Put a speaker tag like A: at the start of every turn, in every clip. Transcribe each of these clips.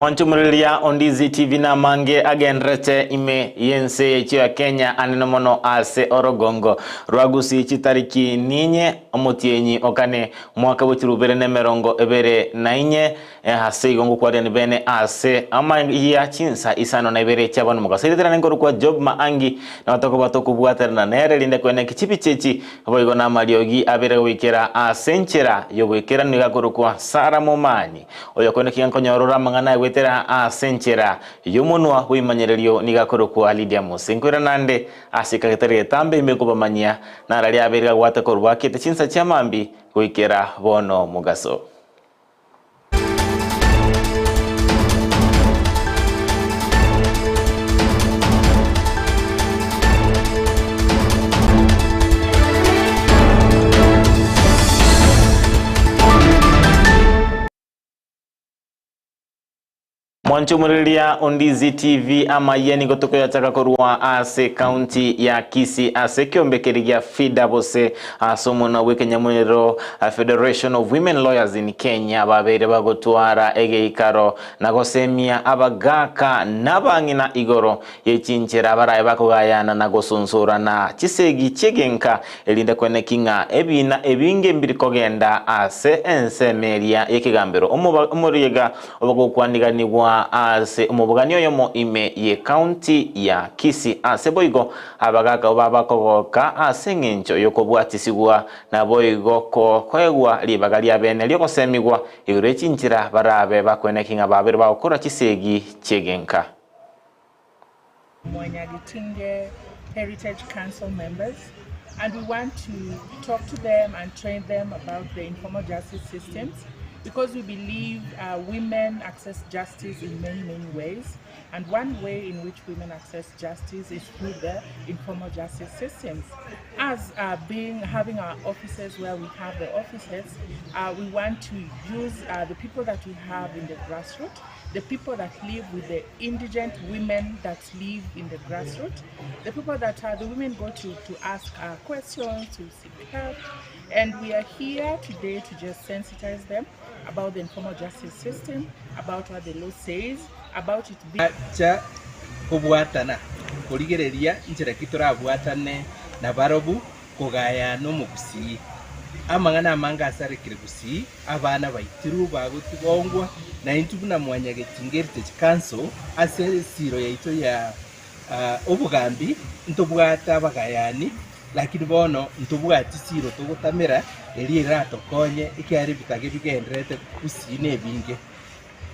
A: Mwanchumureria Ondizi TV namange agenderete ime y'ense yaito ya Kenya anene mono ase orogongo rwa Gusii chitariki ninye omotienyi okane omwaka bwe chirubere na emerongo ebere na inye ase igo ngokwariani bene ase amaiya chinsa isano na ibere chia bono mogaso erieta riane nkorokwa Job Maangi nabo tokoba tokobwaterana nere rinde koeneki chibicha echi boigo namariogi abere goikera ase enchera y'oboikeranu iga akorokwa Sarah Momanyi. Oyokoineka nkonyora ore amang'ana aye goetera ase enchera y'omonwa bw'ebimanyererio nigo akorokwa Lydia Mose. Nkoirana nde ase ekagetari getambe ime kobamanyia nararia abeire gagwate korwa akete chinsa chia mambia goikera bono mogaso. Mwanchumureria Ondizi TV amayia nigo tokoyachaka korwa ase county ya Kisii ase ekiombekeri gia FIDA bose ase omonwa bw'ekenyamorero Federation of Women Lawyers in Kenya babeire bagotwara egeikaro na gosemia abagaka n'abang'ina igoro ye chinchera baraye bakogayana na gosonsorana chisegi chi'egenka, erinde kweneki ng'a ebiina ebinge mbiri kogenda ase ensemo eria y'ekegambero. Omoriega obogokwaniganigwa ase omobogani oyomo ime y'ecounty ya Kisii. Ase boigo abagaka babakogoka ase eng'encho y'okobwatisigwa naboigo koegwa ribaga riabene ri'ogosemigwa igoro ye chinchera barabe bakweneki ng'a babere bagokora chisegi chi'egenka.
B: Mwanyagetinge Heritage Council members and we want to talk to them and train them about the informal justice systems because we believe uh, women access justice in many, many ways. And one way in which women access justice is through the informal justice systems. As uh, being having our offices where we have the offices, uh, we want to use uh, the people that we have in the grassroots, the people that live with the indigent women that live in the grassroots, the people that uh, the women go to to ask uh, questions, to seek help. And we are here today to just sensitize them about the informal justice system, about what the law says, about it being
C: Cha kobwatana korigereria nchera ki torabwatane na barobu kogayana omogusii. Amang'ana amange asarekire Gusii, abana baitirwe bagotigongwa, na intwe buna Mwanyagetinge Heritage Council ase esiro yaito ya obogambi ntobwate abagayani lakini bono ntobwati siro togotamera eria eratokonye ekiagera ebitage bigendererete Gusii na ebinge.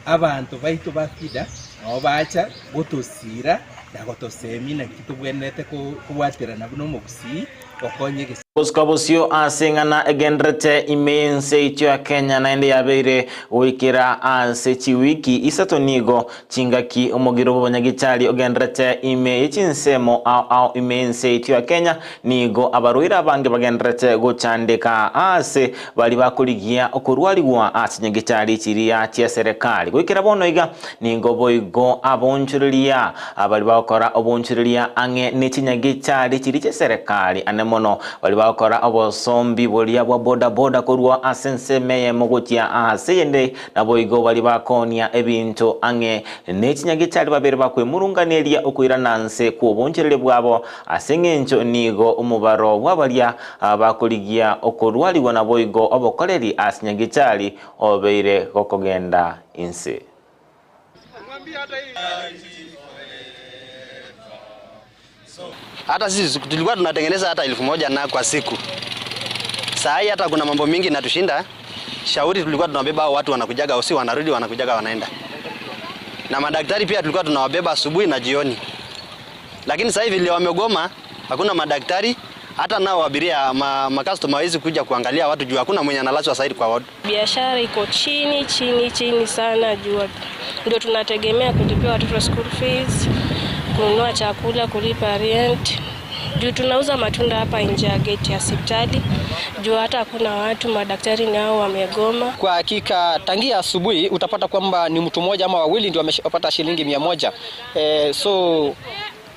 C: Abanto baito ba FIDA nabo bacha gotosiira na gotosemia naki tobwenerete kobwaterana buna omogusii gokonya egesi.
A: Gosuka bosio ase eng'ana egenderete ime y'ense yaito ya Kenya naende yabeire goikera ase chiwiki isato nigo chingaki omogiro bw'abanyagitari ogenderete ime ye chinsemo ao ao ime y'ense yaito ya Kenya nigo abarwaire abange bagenderete gochandeka ase baria bakorigia okorwarigwa ase chinyagitari chiria chia serekari. Goikera bono iga nigo boigo abonchoreria baria bagokora obonchoreria ang'e ne chinyagitari chiria chia serekari ane mono baria bagokora obosombi boria bwa boda boda korwa ase ensemo eyemo gochia ase eyende naboigo baria bakonia ebinto ang'e ne chinyagitari babere bakwemurunganeria okoirana nse kw'obonchoreria bwabo ase eng'encho nigo omobaro bw'abaria bakorigia okorwarigwa naboigo obokoreri ase nyagitari obeire gokogenda inse.
D: Hata sisi tulikuwa tunatengeneza hata 1000 na kwa siku. Saa hii hata kuna mambo mingi inatushinda. Shauri tulikuwa tunabeba hao watu wanakujaga usiku wanarudi wanakujaga wanaenda. Na madaktari pia tulikuwa tunawabeba asubuhi na jioni. Lakini sasa hivi leo wamegoma, hakuna madaktari hata nao abiria ma, ma customer hawezi kuja kuangalia watu juu hakuna mwenye analazwa sasa kwa ward.
E: Biashara iko chini chini chini sana, juu ndio tunategemea kulipia watoto school fees, kununua chakula, kulipa rent. Juu tunauza matunda hapa nje ya gate ya hospitali, juu hata hakuna watu, madaktari nao wamegoma.
F: Kwa hakika tangia asubuhi utapata kwamba ni mtu mmoja ama wawili ndio wamepata shilingi 100. So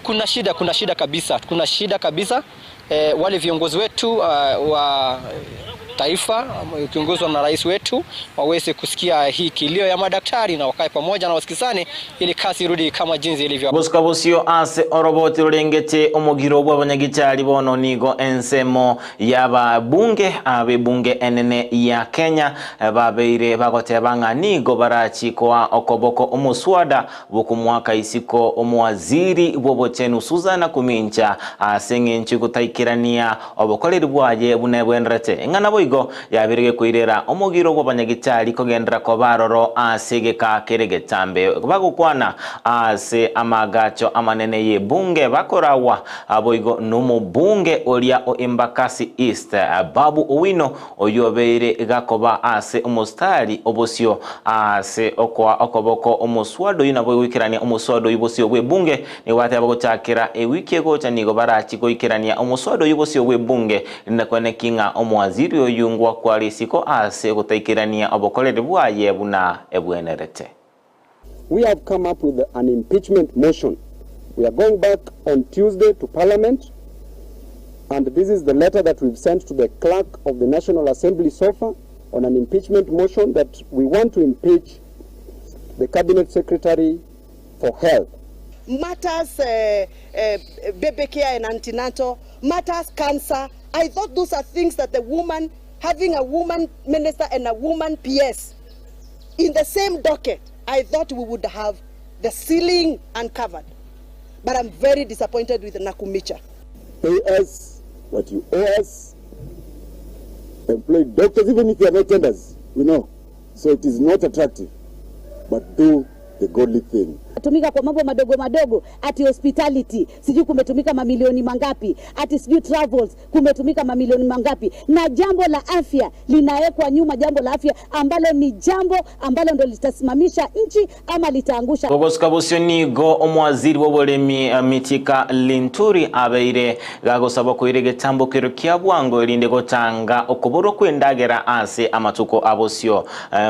F: kuna shida, kuna shida kabisa, kuna shida kabisa. Wale viongozi wetu wa taifa ukiongozwa na rais wetu waweze kusikia hii kilio ya madaktari na wakae pamoja na wasikizane ili kazi irudi kama jinsi ilivyo.
A: Bosuka bosio ase oroboti rorengete omogiro bwa abanyagitari bono nigo ensemo y'ababunge abebunge enene ya Kenya babeire bagoteba ng'a nigo barachikoa okoboko omuswada bokumwaka isiko omuwaziri bw'obochenu Susan Kumincha ase eng'encho gotaikerania obokoreri bwaye buna bwenderete eng'ana boigo yabirige koirera omogiro bwa abanyagitari kogendera kobaroro ase geka kere getambe bagokwana ase amagacho amanene ye bunge bakorawa aboigo n'omobunge oria o Embakasi East Babu Owino oyobeire gakoba ase omostari obosio ase okwa okoboko omuswado oyo nabo goikerania omuswado oyo bosio bwe bunge nigo bateba gochakera ewiki egocha nigo barachi goikerania omuswado oyo bosio bwe bunge rinde ng'a omwaziri oyo ngwakwara isiko ase gotaikerania obokoreri bwaye buna ebwenerete.
G: We have come up with an impeachment motion. We are going back on Tuesday to Parliament, and this is the letter that we've sent to the clerk of the National Assembly so far on an impeachment motion that we want to impeach the Cabinet Secretary for Health.
H: Matters baby care and antenatal, matters cancer. I thought those are things that the woman, having a woman minister and a woman PS in the same docket, I thought we would have the ceiling uncovered. But I'm very disappointed with Nakhumicha.
G: Pay us what you owe us. Employ doctors, even if they are not tenders, we know. So it is not attractive. But do the godly thing.
I: Tumika kwa mambo madogo madogo, ati hospitality sijui kumetumika mamilioni mangapi, ati sijui travels kumetumika mamilioni mangapi, na jambo la afya linawekwa nyuma, jambo la afya ambalo ni jambo ambalo ndo litasimamisha nchi ama litaangusha.
A: Bogosuka bosio nigo omwaziri w'oboremi Mithika Linturi abeire gagosaba koire getambo kero kia bwango erinde gotanga okoborwa kwendagera ase amatuko abosio.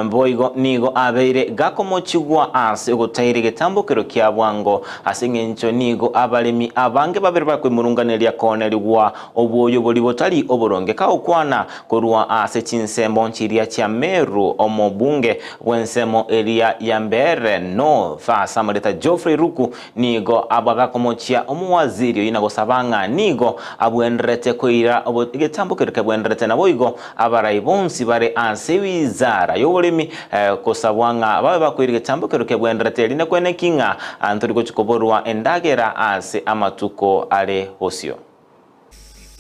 A: Boigo nigo abeire gakomochigwa ase ogotaire getambo kero kia bwango ase eng'encho nigo abaremi abange babere bakwemurunganeria konerigwa obwoyo bori botari oboronge kaokwana korwa ase chinsembo nchiria chia Meru omobunge bwensemo eria ya Mbere North Samarita Geoffrey Ruku nigo abagakomochia omuwaziri oyo nagosaba ng'a nigo abwenderete koira egetambo kero kebwenderete naboigo abarai bonsi bare ase wizara y'oboremi kosabwa ng'a babe bakoira egetambo kero kebwenderete erinde kwene king'a antori gochikoborwa endagera ase amatuko are bosio.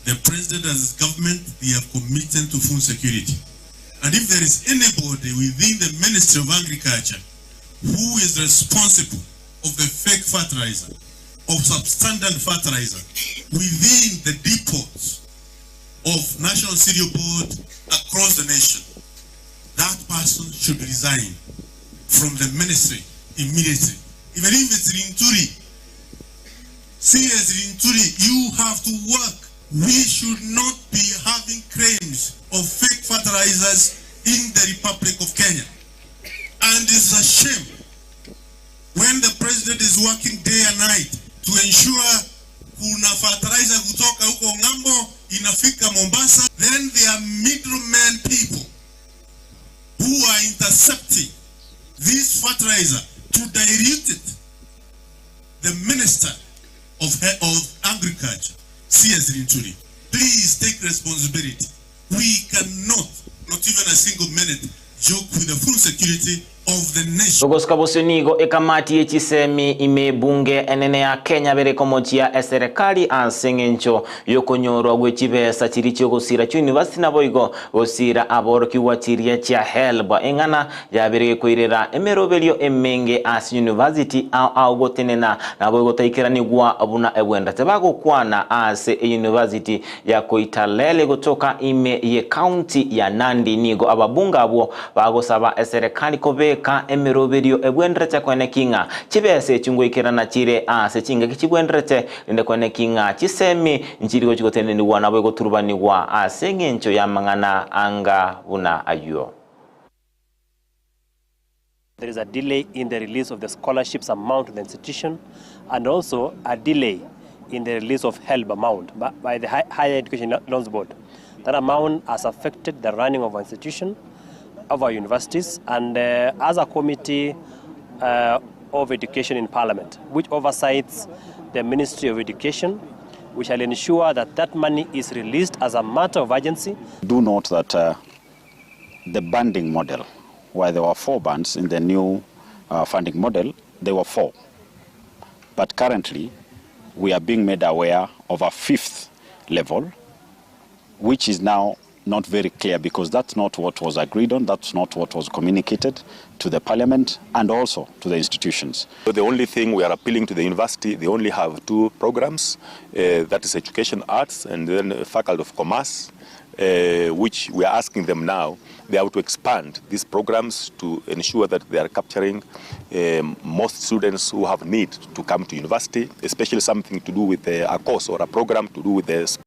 J: The president and his government, they have committed to food security. And if there is anybody within the Ministry of Agriculture who is responsible of the fake fertilizer, of substandard fertilizer within the depots of National Cereal Board across the nation, that person should resign from the ministry immediately. Even if it's Linturi, CS Linturi, you have to work. We should not be having claims of fake fertilizers in the Republic of Kenya. And it's a shame when the president is working day and night to ensure kuna fertilizer kutoka huko ng'ambo inafika Mombasa, then there are middlemen people who are intercepting this fertilizer to dilute it. The Minister of Agriculture, C.S. Linturi, please take responsibility. We cannot, not even a single minute, joke with the food security of the nation.
A: Bogosuka bosio nigo ekamati yechisemi ime bunge enene ya Kenya berekomochia eserikali ase eng'encho yokonyorwa gwe chibesa chiri chiogosira chia university naboigo gosira aborokigwa chiria chia HELB eng'ana yaberege koirera emeroberio emenge ase university ao ao gotenena naboigo taikeranigwa buna ebwendete bagokwana ase university ya Koitalele gotoka ime ye county ya Nandi nigo ababunga abwo bagosaba eserikali kobeka emeroberio ebwenderete kwene king'a chibesa echingwekerana chire ase chingaki chibwenderete rinde kwene king'a chisemi nchirigo chigotenenigwa nabo egoturubanigwa ase eng'encho ya mang'ana anga buna aywo.
K: There is a delay in the release of the scholarships amount to the institution and also a delay in the release of HELB amount by the Higher Education Loans Board. That amount has affected the running of our institution, of our universities, and as a committee of education in parliament, which oversights the Ministry of Education, we shall ensure that that money is released as a matter of urgency.
L: Do note that the banding model, where there were 4 bands in the new funding model, there were 4. But currently, we are being made aware of a 5th level, which is now not very clear because that's not what was agreed on, that's not what was communicated to the parliament and also to the institutions.
M: So the only thing we are appealing to the university, they only have 2 programs, that is education arts and then faculty of commerce, which we are asking them now, they have to expand these programs to ensure that they are capturing most students who have need to come to university, especially something to do with a course or a program to do with the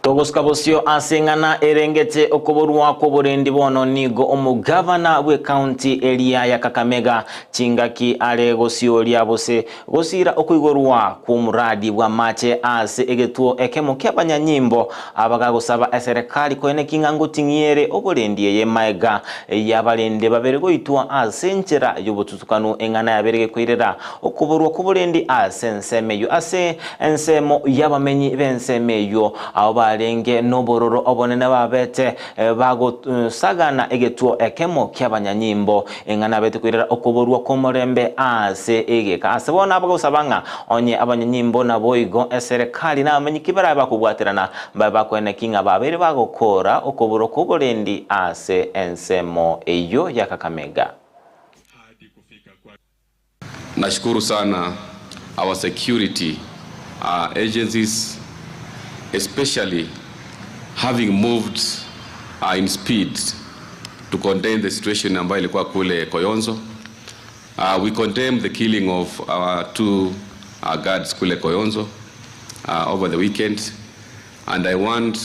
A: Togoska bosio aseng'ana erengete okoborwa kw'oborendi bono nigo omogavana bw'ekaunti eria ya Kakamega chingaki are gosioria bose gosira okoigorwa kw'omuradi bwa mache ase egetuo ekemo ki'abanyanyimbo abagagosaba eserekari koene king'ango ting'iere oborendi eye maega y'abarende babere goitwa ase enchera y'obotutukanu eng'ana yabere gekoirera okoborwa kw'oborendi ase ensemo eyo ase ensemo y'abamenyi b'ensemo eyo abo barenge nobororo obonene babete bagosagana egetuo ekemo ki'abanyanyimbo eng'ana bete koirera okoborwa kw'omorembe ase egeka ase bono abagosaba ng'a onye abanyanyimbo nabo igo eserekari nabamenyi ki barabe bakobwaterana mbabe bakoene ki ng'a babere bagokora okoborwa kw'oborendi ase ensemo eyo ya Kakamega.
N: Nashukuru sana our security agencies, especially having moved in speed to contain the situation ambayo ilikuwa kule Koyonzo. We condemn the killing of our 2 guards kule Koyonzo over the weekend, and I want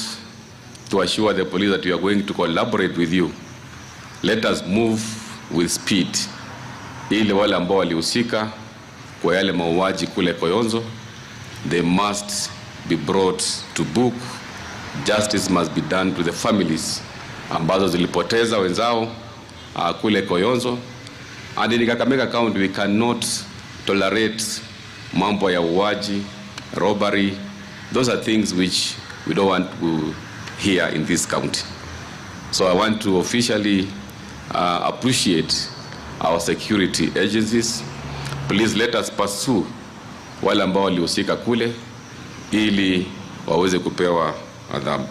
N: to assure the police that we are going to collaborate with you. Let us move with speed ili wale ambao walihusika kwa yale mauaji kule Koyonzo, they must be brought to book. Justice must be done to the families ambazo zilipoteza wenzao kule Koyonzo. And in Kakamega County we cannot tolerate mambo ya uaji, robbery. Those are things which we don't want to hear in this county. So I want to officially appreciate our security agencies. Please let us pursue wale ambao walihusika kule ili waweze kupewa adhabu.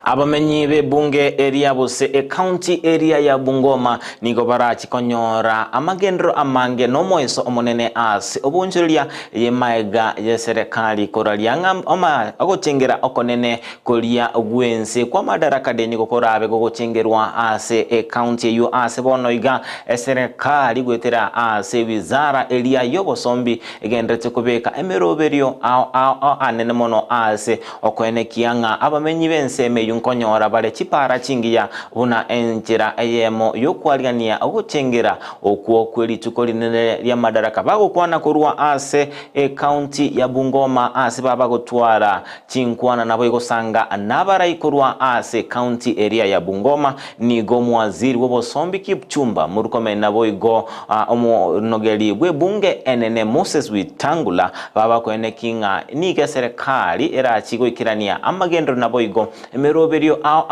A: Abamenyi b'ebunge area bose ecounty area ya Bungoma nigo barachikonyora amagendero amange nomoeso omonene ase obonchoreria yemaega ya serikali koraria ng'a ogochengera okonene koria gwense kwa madaraka de nigo korabe gogochengerwa ase ecounty eyo ase bono iga eserikali gwetera ase wizara eria y'obosombi egenderete kobeka emeroberio ao anene mono ase okoenekia ng'a abamenyi b'ensemo eyo nkonyora bare chipara chingiya buna enchera eyemo yokwariania ogochengera okwo kw'erituko rinene ria madaraka bagokwana korwa ase ekaunti ya Bungoma ase babagotwara chinkwana nabo igosanga nabarai korwa ase kaunti area ya Bungoma nigo mwaziri w'obosombi Kipchumba Murkomen nabo igo omonogeri bw'ebunge enene Moses Wetangula babakoenekinga niga serikali erachigoikerania amagendo nabo igo emeroberio ao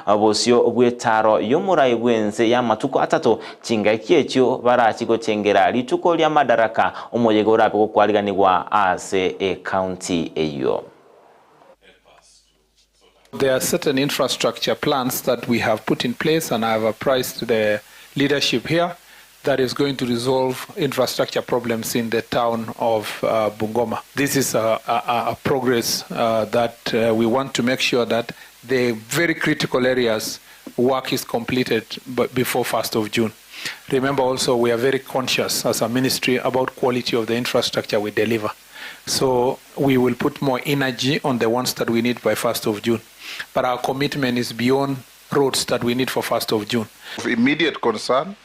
A: ao bosio bwetaro yomurai bwense ya matuko atato chingaki echio barachigochengera rituko ria madaraka omoyega orabe gokwariganigwa ase ekaunti eyo.
O: There are certain infrastructure plans that we have put in place, and I have apprised the leadership here that is going to resolve infrastructure problems in the town of Bungoma. This is a progress that we want to make sure that the very critical areas work is completed before 1st of June. Remember also, we are very conscious as a ministry about quality of the infrastructure we deliver. So we will put more energy on the ones that we need by 1st of June. But our commitment is beyond roads that we need for 1st of June.
P: Of immediate concern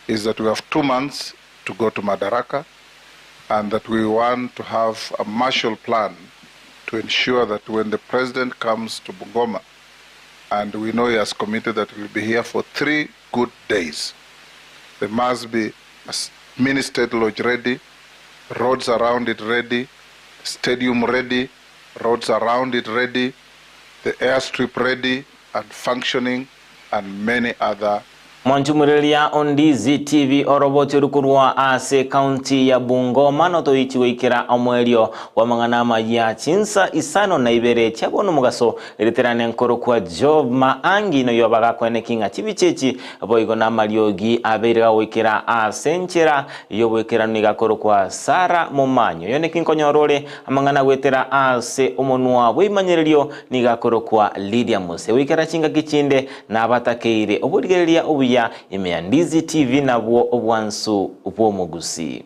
P: is that we have 2 months to go to Madaraka, and that we want to have a Marshall Plan to ensure that when the president comes to Bungoma, And we know he has committed that he will be here for three good days. There must be a mini state lodge ready, roads around it ready, stadium ready, roads around it ready, the airstrip ready and functioning, and many other
A: Mwanchumureria Ondizi TV oroboti oru korwa ase ekaunti ya Bungoma notoichi goikera omoerio bw'amang'ana amayia chinsa isano na ibere chia bono omogaso riterane nkorokwa Job Maangi noyo bagakoeneki ng'a chibicha echi boigo namariogi abeire gagoikera ase enchera y'oboikeranu nigo akorokwa Sarah Momanyi oyo neki nkonyora ore amang'ana goetera ase omonwa bw'ebimanyererio nigo akorokwa Lydia Mose goikera chingaki chinde Nabatakeire oborigereria obuya ime ya Ndizi TV nabwo obwansu bw'omogusi.